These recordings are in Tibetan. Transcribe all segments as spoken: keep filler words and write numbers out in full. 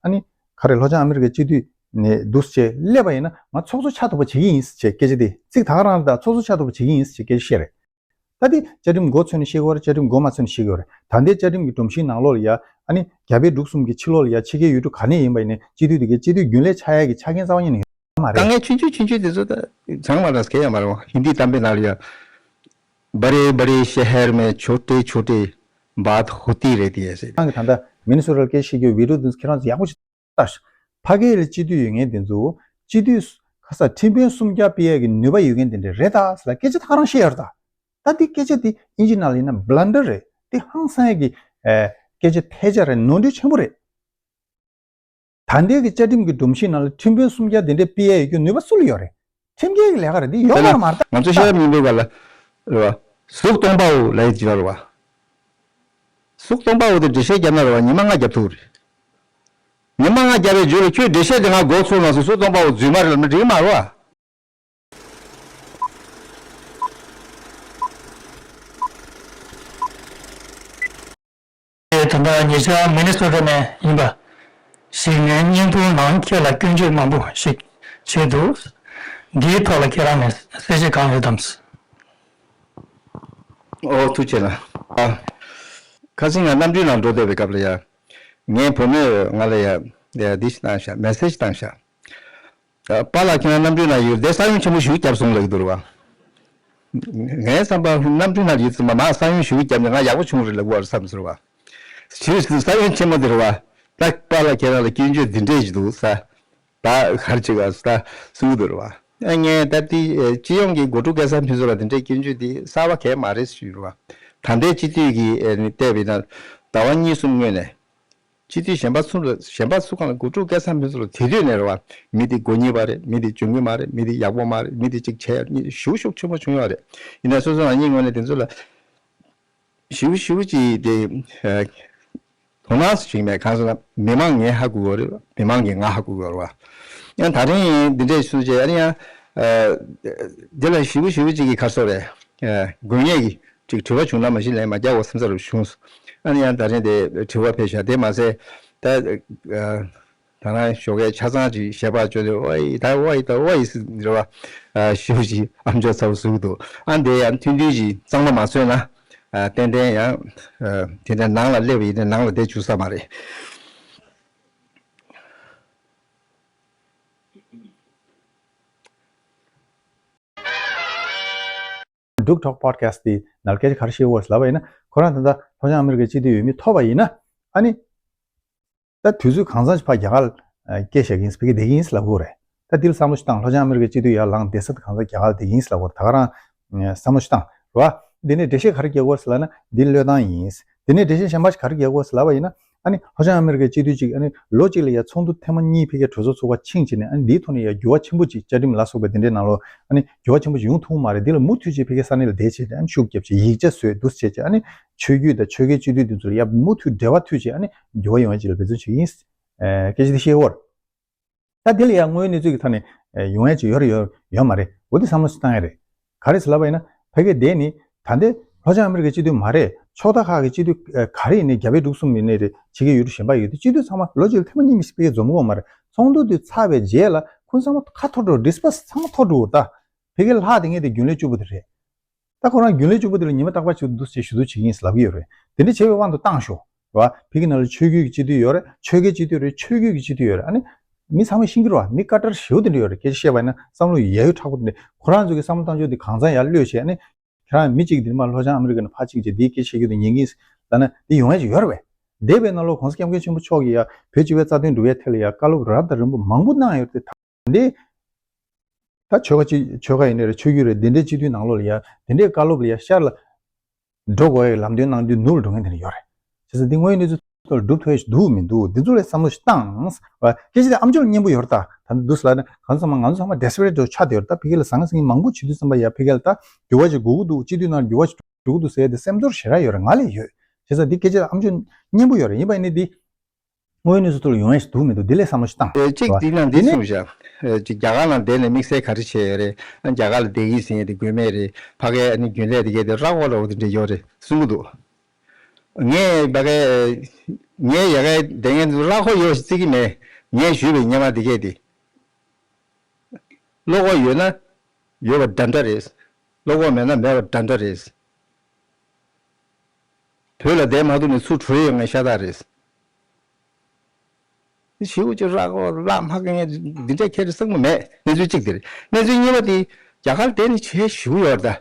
ཨ་ནི་ག་རེ་ལྷོ་བྱང་ཨ་མི་རི་ཀའི་སྤྱི་འཐུས་ནས་འདུག་སེ་བྱས་སླེབས་པ་ཡིན་ན་ང་ཚོགས་གཙོ་ཆགས་ཐུབ་པ་བྱེད་ཀྱི་ཡིན་ཟེར་བྱས་སྐད་ཆ་དེ་ཚིག་ད་ག་རང་ལ་ད་ཚོགས་གཙོ་ཆགས་ཐུབ་པ་བྱེད་ཀྱི་ཡིན་ཟེར་བྱས་སྐད་ཆ་བཤད་རེད། ད་དེ་བཅའ་ཁྲིམས་མགོ་ཚོས་ནས་བཤད་ཀྱི་ཡོད་རེད། བཅའ་ཁྲིམས་མགོ་མ་ཚོས་ནས་བཤད་ཀྱི་ཡོད་རེད། ད་ལྟའི་བཅའ་ཁྲིམས་ཀྱི་སྒྲོམ་གཞིའི་ནང་ལོགས་ལ་ཡ་ཨ་ནི་རྒྱ་བལ་འབྲུག་གསུམ་གྱི་ཕྱི་ལོགས་ལ་ཡ་ཕྱི་རྒྱལ་ཡུལ་གྲུ་ག་ནས་ཡིན་པ་ཡིན་ནའི་སྤྱི་འཐུས་དེ་གའི་སྤྱི་འཐུས་རྒྱུན་ལས་ཆགས་ཡ་གི་ཆ་རྐྱེན་རྩ་བ་ཉིད་ནས་ཡོད་མ་རེད། དཀའ་ངལ་ཆུང་ཆུང་ཆུང་ཆུང་དེ་ཚོ་ད་ཚང་མ་ལ་སྐད་ཡ་མ་རེད་བ། ཧིན་དི་གཏམ་དཔེ་ནང་ལ་ཡ། बड़े बड़े शहर में छोटे छोटे बात होती रहती है ཟེར། ཁྱེད་རང་གིས་ད་ལྟ་མི་ནི་སོ་ཊ་ལ་སྐད་བཤད་རྒྱུ་བི་ཌི་ཡོ་དེ་ཚོ་ཁྱེད་རང་ཚོ་ཡག་པོ་ཞིག་ལྟ་ཤོག་ཕ་གིར་སྤྱི་འཐུས་ཡོད་མཁན་དེ་ཚོ་སྤྱི་འཐུས་ཁ་ས་ཁྲིམས་དཔོན་སུམ་བརྒྱ་སྤེལ་ཡས་ཀྱི་ནུས་པ་ཡོད་མཁན་དེ་འདྲ་རེད་ད་ཟེར་ལ་སྐད་ཆ་ད་ག་རང་བཤད་ཡོད་རེད་ད། ད་འདི་སྐད་ཆ་འདི་དབྱིན་ཇི་ནང་ལ་ཡིན་ན་བྷི་ལན་ཌར་རེད། འདི་ཧང་སང་ཡས་ཀྱི་ཨེ་སྐད་ཆ་ཐལ་ཆ་རེད། ནོར་འཁྲུལ་ཆེན་པོ་རེད། ད་ལྟའི་གི་བཅའ་ཁྲིམས་ཀྱི་སྒྲོམ་གཞི་ནང་ལ་ཁྲིམས་དཔོན་སུམ་བརྒྱ་དེ་འདྲའི་སྤེལ་ཡས་ཡོད་རྒྱུ་ནུས་པ་སུ་ལ་ཡོད་རེད། ཁྲིམས་འགལ་གྱི་ལས་ཀ་རེད། འདི་ཡོད་དཔེར་ན་མ་རེད་ད། ང་ཚོ་བཤད་ཡ་མི་འདུག་ག་ལ། རེད་བ། གཟུགས་སྟོང་པའོ་ལབ་ཡས་ཅིག་ཡོད་རེད་བ། གཟུགས་སྟོང་པའོ་དེ་འགྲེལ་བཤད་བརྒྱབ་ན་རེད་བ། ཉི་མ་ལྔ་བརྒྱབ་ཐུབ་རེད། ཉི་མ་ལྔ་བརྒྱབ་པའི་རྗེས་ལ་ཁྱོད་འགྲེལ་བཤད་དེ་ང་མགོ་ཚོས་མ་སོང་། གཟུགས་སྟོང་པའོ་རྫུན་མ་རེད་ལབ་ན་འགྲིག་གི་མ་རེད་བ། ད་ལྟ་ཉེ་ཆར་མི་ནི་སོ་ཊ་ནས་ཡིན་པ་ཞིག་ངའི་སྙིང་ཕུག་ནང་ཁྱེད་ལ་སྐྱོན་བརྗོད་མང་པོ་ཞིག་བྱས་འདུག་འདིའི་ཐོག་ལ་ཁྱེད་རང་ནས་གསལ་བཤད་གང་ཡོད་དམ། ཨོ་ཐུགས་རྗེ་ཆེ་ལ། ཨ། ཁ་སང་ང་གནམ་གྲུའི་ནང་འགྲོ་བསྡད་པའི་སྐབས་ལ་ཡ། ངའི་བུ་མོས་ང་ལ་ཡ་ཡ་འདི་ཞིག་བཏང་ཤག་མེ་སེ་ཇི་བཏང་ཤག་ཨ། པཱ་ལགས་ཁྱེད་རང་གནམ་གྲུའི་ནང་ཡོད་དེ་ས་ཡོམ་ཆེན་པོ་ཞིག་བརྒྱབ་སོང་ལབ་ཀྱི་འདུག་རེད་བ། ངའི་བསམ་པར་གནམ་གྲུའི་ནང་ཡོད་ཙམ་པ་མ་ས་ཡོམ་ཞིག་བརྒྱབ་ནས་ང་ཡག་པོ་བྱུང་རེད་ལབ་དགོས་རེད་བསམ་སོང་རེད་བ། ཞེས་ས་ཡོམ་ཆེན་མོ་དེ་རེད་བ། ད་པཱ་ལགས་ཁྱེད་རང་ལ་སྐྱོན་བརྗོད་འདི་འདྲས་ཞིག་འདུག་ས། ད་གར་ཅིག་ཨ་ས་ད་སུ་འདུག་རེད་བ། ཨ། ངས་ད་ལྟའི་ཨེ་སྤྱི་ཡོངས་ཀྱི་དགོ་ཕྲུག་སྐལ་བཟང་ཕུན་ཚོགས་ལ་དེ་འདྲའི་སྐྱོན་བརྗོད་འདི་གསར་པ་གང་ཡང་མ་རེད་ཞུས་རེད་བ། ད་ལྟའི་སྤྱི་འཐུས་ཀྱི་ཨེ་ནི་བལྟས་པ་ཡིན་ན་ཟླ་བ་གཉིས་གསུམ་སྔོན་ནས། སྤྱི་འཐུས་གཞན་པ་ཚོ་ལ་གཞན་པ་ཚོ་གང་ལ་དགོ་ཕྲུག་སྐལ་བཟང་ཕུན་ཚོགས་ལ་དེ་དུས་ནས་རེད་བ། མི་དེ་མགོ་རྙིང་པ་རེད། མི་དེ་འཇོན་གི་མ་རེད། མི་དེ་ཡག་པོ་མ་རེད། མི་དེ་ཅིག་བྱས་ཡ་གཉིས་ཤུགས་ཤུགས་ཆེན་པོ་བྱུང་ཡོད་རེད། ཡིན་ན་སོ་སོ་རང་ཉིད་ངོས་ནས་དེ་ཚོ་ལ་ཞིབ་ཞིབ་ཅིག་དེ་ཨ་དོ་སྣང་ཞིག་མེད། གང་ཟེར་ན་མི་མང་ངས་ཧ་གོ་གི་ཡོད་རེད། མི་མང་གིས་ང་ཧ་གོ་གི་ཡོད་རེད་བ། ཡང་ད་རིང་འདི་འདྲས་སུ་བྱས་ཨ་ནི་ཡང་ཨ་དེ་ལ་ཞིབ་ཞིབ་ཅིག་གི་ཁར་སོ་རེད། ཨ་དགོས་ངེས་ཀྱི་ཅིག་དྲི་བ་བྱུང་ན་མ་གཞི་ལན་མ་རྒྱག་འོ་སེམས་ས་རུ་བྱུང་། ཨ་ནི་ཡང་ད་རིང་དེ་དྲི་བ་ཕེབས་ཤག་དེ་མ་ཟད་ད་ཨ་ད་རང་ཞོགས་ཀས་ཆ་ཚང་ཅིག་ཞལ་པར་བཅོས་ཏེ་ཨོ་ཡི་ད་ཨོ་ཡི་ད་ཨོ་ཡི་ཟེར་རེད་བ། ཨ་ཞེ་པོ་ཅིག་ཨམ་ཅོག་ཚ་པོ་བཟོ་གི་འདུག་ཨ་འདི་ཡང་ཐུང་ཐུང་ཅིག་གཙང་མ་མ་བཟོས་ན་ཨ་ཏན་ཏན་ཡང་ཨ་དེ་འདྲ་ནང་ལ་སླེབས་པ་ཡིན་ན་ནང་ལ་བསྡད་བཅུག་ས་མ་རེད། འབྲུག་ཊོག་པོ་ཌི་ཁེ་སི་ཊི་འདི་ནང་སྐད་ཆ་ག་རེ་བཤད་ཡོད་ཟེར་ལབ་པ་ཡིན་ན། ཁོ་རང་ད་ལྟ་ལྷོ་བྱང་ཨ་མི་རི་ཀའི་སྤྱི་འཐུས་འོས་མི་ཐོབ་པ་ཡིན་ན། ཨ་ནི་ད་དུས་ཚོད་གང་འཚམ་ཞིག་ཕར་རྒྱ་གར་ལ་སྐད་བཤད་ཀྱི་ཡིན། ཕ་གིར་བསྡད་ཀྱི་ཡིན་ལབ་དགོས་རེད། ད་འདི་ལ་བསམ་བློ་ཞིག་བཏང་། ལྷོ་བྱང་ཨ་མི་རི་ཀའི་སྤྱི་འཐུས་ཡར་ལངས་བསྡད་ས་དེ་གང་འཚམ་རྒྱ་གར་ལ་བསྡད་ཀྱི་ཡིན་ལབ་དགོས་རེད། ད་ག་རང་བསམ་བློ་ཞིག་བཏང་རེད་བ། འདི་ནས་འགྲེལ་བཤད་ག་རེ་རྒྱག་དགོས་ཟེར་ལབ་ན། འདི་བློས་བཏང་ཡིན། འདི་ནས་འགྲེལ་བཤད་གཞན་པ་ཞིག་ག་རེ་རྒྱག་དགོས་ཟེར་ལབ་པ་ཡིན་ན། ཨ་ནི་ལྷོ་བྱང་ཨ་མི་རི་ཀའི་སྤྱི་འཐུས་གཅིག་ཨ་ནི་ལོ་གཅིག་ལ་ཡ་ཚོགས་འདུ་ཐེངས་མ་གཉིས་ཕ་གིའི་གྲོས་ཚོགས་ཚོགས་པ་ཕྱིན་བྱས་ནས། ཨ་ནི་འདིའི་ཐོག་ནས་ཡ་འགྱུར་བ་ཆེན་པོ་ཅིག་བཅའ་ཁྲིམས་ལ་སོགས་པའི་དེ་འདྲའི་ནང་ལོགས་ཨ་ནི་འགྱུར་བ་ཆེན་པོ་ཅིག་ཡོང་ཐུབ་མ་རེད། འདི་ལ་མུ་མཐུད་བྱས་ཕ་གིའི་ས་གནས་ལ་བསྡད་བྱས་ཏེ། ཨ་ནི་ཤུགས་བརྒྱབ་བྱས་ཡིག་ཆ་བཟོས་འདུག་བྱས་བྱས། ཨ་ནི་ཆོས་བརྒྱུད་དང་ཆོལ་ཁའི་སྤྱི་འཐུས་འདི་ཚོ་ལ་ཡ་མུ་མཐུད་འབྲེལ་བ་མཐུད་བྱས་ཨ་ནི་འགྱུར་བ་ཡོང་བ་ཅིག་ལ་འབད་བརྩོན་བྱེད་ཀྱི་ཡིན། ཨེ། སྐད་ཆ་འདི་བཤད་ཡོད་རེད། ད་དེ་ལ་ཡང་དངོས་ཡོད་གནས་ཚུལ་གྱི་ཐོག་ནས་ཨེ་ཡོང་ཡ་ཅིག་ཡོད་རེད་ཡོད་ཡོད་མ་རེད། འོ་དེ་བསམ་བློ་ཞིག་བཏང་ཡ་རེད། ག་རེ་ཟེར་ལབ་པ་ཡིན་ན། ཕ་གི་དེ་ནི་ད་ལྟའི་ལྷོ་བྱང་ཨ་མི་རི་ཀའི་སྤྱི་འཐུས་མ་རེད། ཕྱོགས་མཐའ་ཁག་གི་སྤྱི་འཐུས་ཨེ་ག་རེ་ཡིན་ནའི། རྒྱ་བལ་འབྲུག་གསུམ་ཡིན་ནའི་རེད། ཕྱི་རྒྱལ་ཡུལ་གྲུ་གཞན་པ་ཡོད་དེ། སྤྱི་འཐུས་ཚང་མ་ལོ་གཅིག་ལ་ཐེངས་མ་གཉིས་མ་ཞིག་ཕ་གིར་འཛོམས་ཀྱི་ཡོད་མ་རེད། ཚོགས་འདུ་དེ་ཚར་བའི་རྗེས་ལ་ཁོང་ཚང་མ་ཁ་འཐོར་འགྲོ། ཌི་སི་པར་སི་ཚང་མ་འཐོར་འགྲོ་ད། ཕ་གིར་ལྷག་བསྡད་མཁན་དེ་རྒྱུན་ལས་བཅུ་པོ་དེ་རེད། ད་ཁོ་རང་རྒྱུན་ལས་བཅུ་པོ་དེ་ལ་ཉི་མ་རྟག་པར་ཞུ་འདུག་ཟེར་ཞུ་འདུག་བྱེད་ཀྱི་ཡིན་ལབ་ཀྱི་ཡོད་རེད། དེ་འདྲ་བྱས་པའི་དབང་དུ་བཏང་ཤོག་རེད་བ། ཕ་གི་ནང་ལ་ཆོས་བརྒྱུད་ཀྱི་སྤྱི་འཐུས་ཡོད་རེད། ཆོལ་ཁའི་སྤྱི་འཐུས་རེད། ཆོས་བརྒྱུད་ཀྱི་སྤྱི་འཐུས་ཡོད་རེད། ཨ་ནི་མི་ཚང་མས་ཤེས་ཀྱི་རེད་བ། མི་ཀ་ཏར་ཞེ་པོ་དེ་འདྲ་ཡོད་རེད། སྐད་ཆ་བཤད་པ་ཡིན་ན་བསམ་བློ་ཡ་ཡོ་མཁྲེགས་པོ་དེ་འདྲ། ཁོ་རང་ཚོ་གི་བསམ་བློ་བཏང་ཕྱོགས་དེ་གང་འཚམ་ཡར་གློད་བྱས། ཨ་ནི་ཁྱེད་རང་མི་གཅིག་འདིར་མར་ལྷོ་བྱང་ཨ་མི་རི་ཀ་ནས་ཕར་ཕྱིན་བྱས་འདིའི་སྐད་ཆ་བཤད་རྒྱུ་དེ་ཉན་གྱི་ཡིན་ལབ་ན་འདི་ཡོང་ཡ་ཅིག་ཡོད་རེད་པས། འདས་པའི་ནང་ལོགས་༸གོང་ས་༸སྐྱབས་མགོན་ཆེན་པོ་མཆོག་གིས་ཡ་བོད་སྤྱི་པའི་རྩ་དོན་སྒྲུབ་ཡའི་ཐད་ལ་ཡ་བཀའ་སློབ་རབ་དང་རིམ་པ་མང་པོ་གནང་ཡོད་རེད་དེ། ད་འདི་ད་ཆོལ་ཁ་གཅིག་ཆོལ་ཁ་ཡིན་ནའི་རེད། ཆོས་བརྒྱུད་རེད། འདི་འདྲའི་སྤྱི་འཐུས་ནང་ལོགས་ལ་ཡ་དེ་འདྲའི་བཀའ་སློབ་ལ་ཡ་ཤར་ལ་འགྲོ་དགོས་ཡ་ལམ་སྟོན་གནང་རྒྱུ་ནུབ་ལ་འགྲོ་མཁན་དེ་འདྲ་ཡོད་རེད། བྱས་ཙང་འདི་དངོས་ཡོད་གནས་ཚུལ་ཐོག་ལ་སྒྲུབ་ཐུབ་ཡ་ཞིག་འདུག་མི་འདུག་འདི་ཚོ་ལ་བསམ་བློ་ཞིག་བཏང་བ། སྐད་ཆ་དེ་ཨམ་ཅོག་ལ་སྙན་པོ་ཡོད་རེད་ད། ད་འདུག་ལབ་ན་གང་ཚང་མ་ང་ཚོ་ཚང་མ་ཌེ་སི་པེ་རེ་ཊི་འདྲ་ཆགས་བསྡད་ཡོད་རེད་ད། ཕ་གི་ལ་ཟང་ཟིང་མང་པོ་བྱེད་དུས་ཙམ་པ་ཡ་ཕ་གི་ལ་ད་འགྱུར་བ་ཞིག་དགོས་ཀྱི་འདུག་སྤྱི་འཐུས་ནང་འགྱུར་བ་ཞིག་འགྲོ་གི་འདུག་ཟེར་ཡ་དེ་སེམས་ཚོར་ཞེ་དྲག་ཡོད་རེད། ང་ལ་ཡོད། བྱས་ཙང་འདི་སྐད་ཆ་ཨམ་ཅོག་སྙན་པོ་ཡོད་རེད། ཡིན་པ་ཡིན་ནའི་འདི་དངོས་ཡོད་གནས་ཚུལ་ཐོག་ལ་ཡོང་ཡ་ཞིག་འདུག་མི་འདུག་འདི་ལ་བསམ་བློ་ཞིག་བཏང་། ཨེ་གཅིག་བ། འདི་ནང་འདི་འདི་ནས་གསུངས་བཞག་ཨེ་གཅིག་རྒྱ་གར་ནང་བསྡད་ནས་དམིགས་བསལ་ག་རེ་བྱས་ཡོད་རེད། ཨ་རྒྱ་གར་ལ་བསྡད་ཀྱི་ཟིན་ཡ་དེ་དགོས་མེད་རེད། ཕ་གའི་ཨ་ནི་རྒྱུན་ལས་དེ་གས་དེ་རག་འོ་རོག་དེ་འདྲ་ཡོད་རེད་གསུང་གི་འདུག་ངས་ཕ་གའི་ ངའི་ཡ་གའི་དེ་ངའི་ར་ཁོ་ཡོད་ཅིག་གི་མེད། ངས་ཞུས་པའི་སྙན་མ་དེ་གས་དེ། བློ་ཁོག་ཡོད་ན་ཡོད་པ་འདྲ་འདྲ་རེད། བློ་ཁོག་མེད་ན་མེད་པ་འདྲ་འདྲ་རེད། བོད་ལ་བསྡད་མ་ཐུབ་ནས་ཚུར་བྲོས་ཡོང་མཁན་ཤ་སྟག་རེད། ཞེའུ་ཅིག་ར་ཁོ་ལག་མ་གང་ངས་འདི་འདྲ་ཁྱེད་རེ་གསང་པོ་མེད། གནས་ཚུལ་གཅིག་དེ་རེད། གནས་ཚུལ་གཉིས་པ་དེ་རྒྱ་གར་བསྡད་ནས་བྱས་ཞེའུ་ཡོད་རེད་ད།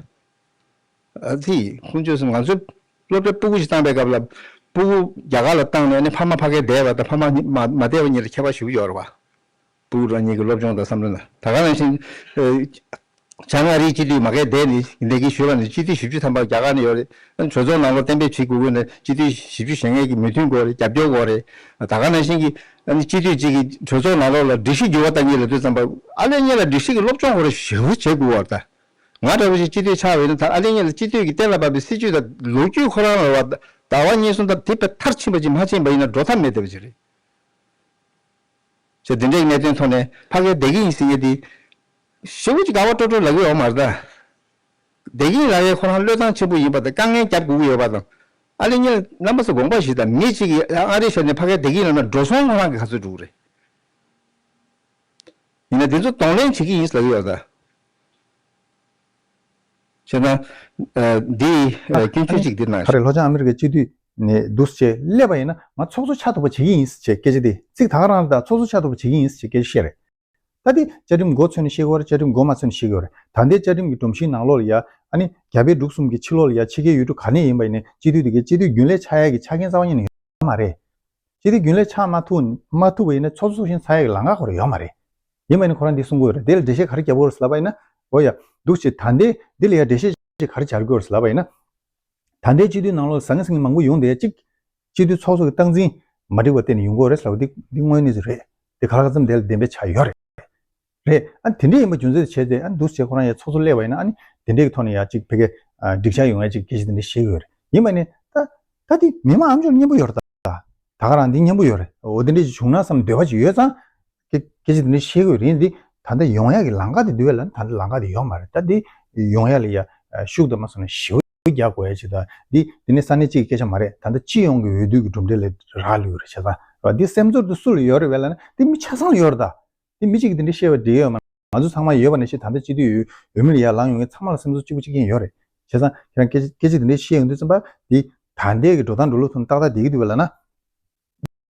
ཨ་ཙི། ཁོང་ཚོས་ང་ཚོའི་སློབ་གྲྭ་སྤུ་གུ་ཞིག་བཏང་པའི་སྐབས་ལ་སྤུ་གུ་རྒྱ་གར་ལ་བཏང་ནས་ནི་ཕ་མ་ཕ་གིར་བསྡད་པ་དང་ཕ་མ་མ་མ་བསྡད་པ་གཉིས་ལ་ཁྱད་པར་ཞེ་པོ་ཡོད་རེད་བ། སྤུ་གུ་རང་ཉིད་ཀྱི་སློབ་སྦྱོང་དང་བསམ་བློ་ལ་ད་ག་ནང་བཞིན། ཨ། བྱང་ཨ་རིའི་སྤྱི་འཐུས་མ་གིར་བསྡད་ནས་འདས་ཀྱི་ཞུས་པ་ནི་སྤྱི་འཐུས་བཞི་བཅུ་ཐམ་པ་རྒྱ་གར་ནས་ཡོད་རེད། ཨ་ནི་གྲོས་ཚོགས་ནང་ལོགས་གཏན་འབེབས་བྱེད་དགོས་ཀྱི་ནི་སྤྱི་འཐུས་བཞི་བཅུ་ཞེ་ལྔའི་གི་མོས་མཐུན་དགོས་རེད། རྒྱབ་སྐྱོར་དགོས་རེད། ད་ག་ནང་བཞིན་གྱི་ཨ་ནི་སྤྱི་འཐུས་གཅིག་གིས་གྲོས་ཚོགས་ནང་ལོགས་ལ་སྒྲིག་གཞི་འགྱུར་བ་གཏང་གི་ལབ་དུས་ཙམ་པ་ཨ་ལས་གཉིས་ལ་སྒྲིག་གཞི་གི་སློབ་སྦྱོང་དགོས་རེད་ཞེ་པོ་བྱེད་དགོས་པ་རེད་ད། ང་འདྲ་བོ་ཞིག་སྤྱི་འཐུས་ཆགས་པ་ཡིན་ན་ད་ཨ་ལས་གཉིས་ལ་སྤྱི་འཐུས་ཀྱི་གཏན་ལ་ཕབ་པའི་སྲིད་ཇུས་དང་ལོ་རྒྱུས་ཁོ་རང་ལ་བ་ཟླ་བ་གཉིས་གསུམ་ད་དེ་བས་མཐར་ཕྱིན་པ་ཅིག་མ་ཕྱིན་པ་ཡིན་ན་འགྲོ་ཐབས་མེད་བསྡད་པ་ཅིག་རེད། ཅེས་འདི་འདྲའི་གནད་དོན་ཐོག་ནས་ཕ་གིར་བསྡད་ཀྱི་ཡིན་ཟེར་མཁན་དེ། ཞེ་པོ་ཅིག་དགའ་བ་སྤྲོ་སྤྲོ་ལབ་ཀྱི་ཡོད་མ་རེད་ད། བསྡད་ཀྱི་ཡིན་ལབ་ཡས་ཁོ་རང་བློས་བཏང་ཆེན་པོ་ཡིན་པ་དང་དཀའ་ངལ་རྒྱབ་དགོས་ཀྱི་ཡོད་པ་དང་། ཨ་ལས་གཉིས་རྣམ་པ་ཚོ་དགོངས་པ་བཞེས་དང་། མི་གཅིག་གིས་ཨ་རིའི་ཕྱོགས་ནས་ཕ་གིར་བསྡད་ཀྱི་ཡིན་ལབ་ན་འགྲོ་སོང་ཁོ་རང་གི་ག་ཚོད་འགྲོ་གི་རེད། ཡིན་ན་དེ་ཚོ་གདོང་ལེན་བྱེད་ཀྱི་ཡིན་ལབ་ཀྱི་ཡོད་ད། བྱས་ན། ཨ། འདི་ཨ་སྐྱོན་བརྗོད་ཅིག་འདི་ན། ག་རེ་ལྷོ་བྱང་ཨ་མི་རི་ཀའི་སྤྱི་འཐུས་ནས་འདུག་སེ་བྱས་སླེབས་པ་ཡིན་ན་ང་ཚོགས་གཙོ་ཆགས་ཐུབ་པ་བྱེད་ཀྱི་ཡིན་ཟེར་བྱས་སྐད་ཆ་དེ་ཚིག་ད་ག་རང་ལ་ད་ཚོགས་གཙོ་ཆགས་ཐུབ་པ་བྱེད་ཀྱི་ཡིན་ཟེར་བྱས་སྐད་ཆ་བཤད་རེད། ད་དེ་བཅའ་ཁྲིམས་མགོ་ཚོས་ནས་བཤད་ཀྱི་ཡོད་རེད། བཅའ་ཁྲིམས་མགོ་མ་ཚོས་ནས་བཤད་ཀྱི་ཡོད་རེད། ད་ལྟའི་བཅའ་ཁྲིམས་ཀྱི་སྒྲོམ་གཞིའི་ནང་ལོགས་ལ་ཡ་ཨ་ནི་རྒྱ་བལ་འབྲུག་གསུམ་གྱི་ཕྱི་ལོགས་ལ་ཡ་ཕྱི་རྒྱལ་ཡུལ་གྲུ་ག་ནས་ཡིན་པ་ཡིན་ནའི་སྤྱི་འཐུས་དེ་གའི་སྤྱི་འཐུས་རྒྱུན་ལས་ཆགས་ཡ་གི་ཆ་རྐྱེན་རྩ་བ་ཉིད་ནས་ཡོད་མ་རེད། སྤྱི་འཐུས་རྒྱུན་ལས་ཆགས་མ་ཐུབ་མ་ཐུབ་པ་ཡིན་ན་ཚོགས་གཙོ་ཚོགས་གཞོན་ཚར་ཡག་གི་ལམ་ཁ་ཁོ་རང་ཡོད་མ་རེད། ཡིན་པ་ཡིན་ན་ཁོ་རང་འདི་གསུང་གི་ཡོད་རེད། དེ་ལ་འགྲེལ་བཤད་ག་རེ་རྒྱབ་དགོས་རེད་ཟེར་ལབ་པ་ཡིན་ན། འོ་ཡ། འདུག་སེ་ད་ལྟའི་འདི་ལ་ཡ་འགྲེལ་བཤད་ཅིག་ག་རེ་རྒྱག་དགོས་རེད་ཟེར་ལབ་པ་ཡིན་ན། ད་ལྟའི་སྤྱི་འཐུས་ནང་ལོགས་ཟང་ངེ་ཟིང་ངེ་མང་པོ་ཡོང་བསྡད་ཅིག་སྤྱི་འཐུས་ཚོགས་གཙོ་གི་སྟངས་འཛིན་མ་འགྲིག་པ་བརྟེན་ནས་ཡོང་གི་ཡོད་རེད་ཟེར་ལབ་པ་འདི་འདི་དངོས་གནས་ཅིག་རེད། འདི་ག་ལ་ག་ཙམ་དེ་ལ་བདེན་པའི་ཆ་ཡོད་རེད། རེད། ཨ་དེ་འདྲ་ཡིན་པ་རྒྱུ་མཚན་དེ་བྱས་ཏེ་ཨ་འདུག་སེ་ཁོ་རང་ཡ་ཚོགས་གཙོ་སླེབས་པ་ཡིན་ན་ཨ་ནི་དེ་འདྲའི་གི་ཐོག་ནས་ཡ་ཅིག་ཕ་གིར་ཨ་འགྲིག་ཆགས་ཡོང་ཡ་ཅིག་སྐད་ཆ་དེ་འདྲ་བཤད་ཀྱི་ཡོད་རེད། ཡིན་པ་ནི་ད་ད་དེ་མི་མང་ཨ་མཆོག་སྙན་པོ་ཡོད་རེད་ད། ད་ག་རང་འདི་སྙན་པོ་ཡོད་རེད། འོ་དེ་འདྲ་ཞིག་བྱུང་ན་བསམ་འདོད་པ་ཅིག་ཡོད་ཙང་། སྐད་སྐད་ཆ་དེ་འདྲ་བཤད་ཀྱི་ཡོད་རེད། འདི་ད་ལྟ་ཡོང་ཡ་གི་ལམ་ཁ་དེ་འདུག་བས་ལ་ད་ལྟ་ལམ་ཁ་དེ་ཡོད་མ་རེད། ད་འདི་ཡོང་ཡ་ལ་ཡ་ཤུགས་དང་མ་སོང་ན་ཞེ་པོ་རྒྱག་དགོས་ཡ་ཅིག་ད་འདི་འདི་ནི་ས་གནས་གཅིག་གི་སྐད་ཆ་མ་རེད། ད་ལྟ་སྤྱི་ཡོངས་ཀྱི་འོས་བསྡུ་གི་གྲུབ་འབྲས་ལ་རག་ལུས་རེད་བྱས་ཙང་ར། འདི་སེམས་ཚོར་དེ་སུ་ལ་ཡོད་རེད་བས་ལ་ན་འདི་མི་ཆ་ཚང་ལ་ཡོད་རེད་ད། འདི་མི་གཅིག་གིས་དེ་འདྲ་བཤད་པ་འགྲིག་ཡོད་མ་རེད། ང་ཚོ་ཚང་མ་ཡོད་པ་ནང་བཞིན་ད་ལྟ་སྤྱི་འཐུས་འོས་འོས་མི་ལ་ཡར་ལངས་ཡོང་མཁན་ཚང་མ་ལ་སེམས་ཚོར་གཅིག་པ་གཅིག་རྐྱང་ཡོད་རེད། བྱས་ཙང་ཁྱེད་རང་སྐད་ཆ་སྐད་ཆ་དེ་འདྲ་བཤད་ཡོང་དུས་ཙམ་པ་འདི་ད་ལྟའི་གི་འགྲོ་སྟངས་འགྲོ་ལུགས་ཐོག་ནས་ཏག་ཏག་བསྡད་ཀྱི་འདུག་བས་ལ་ན།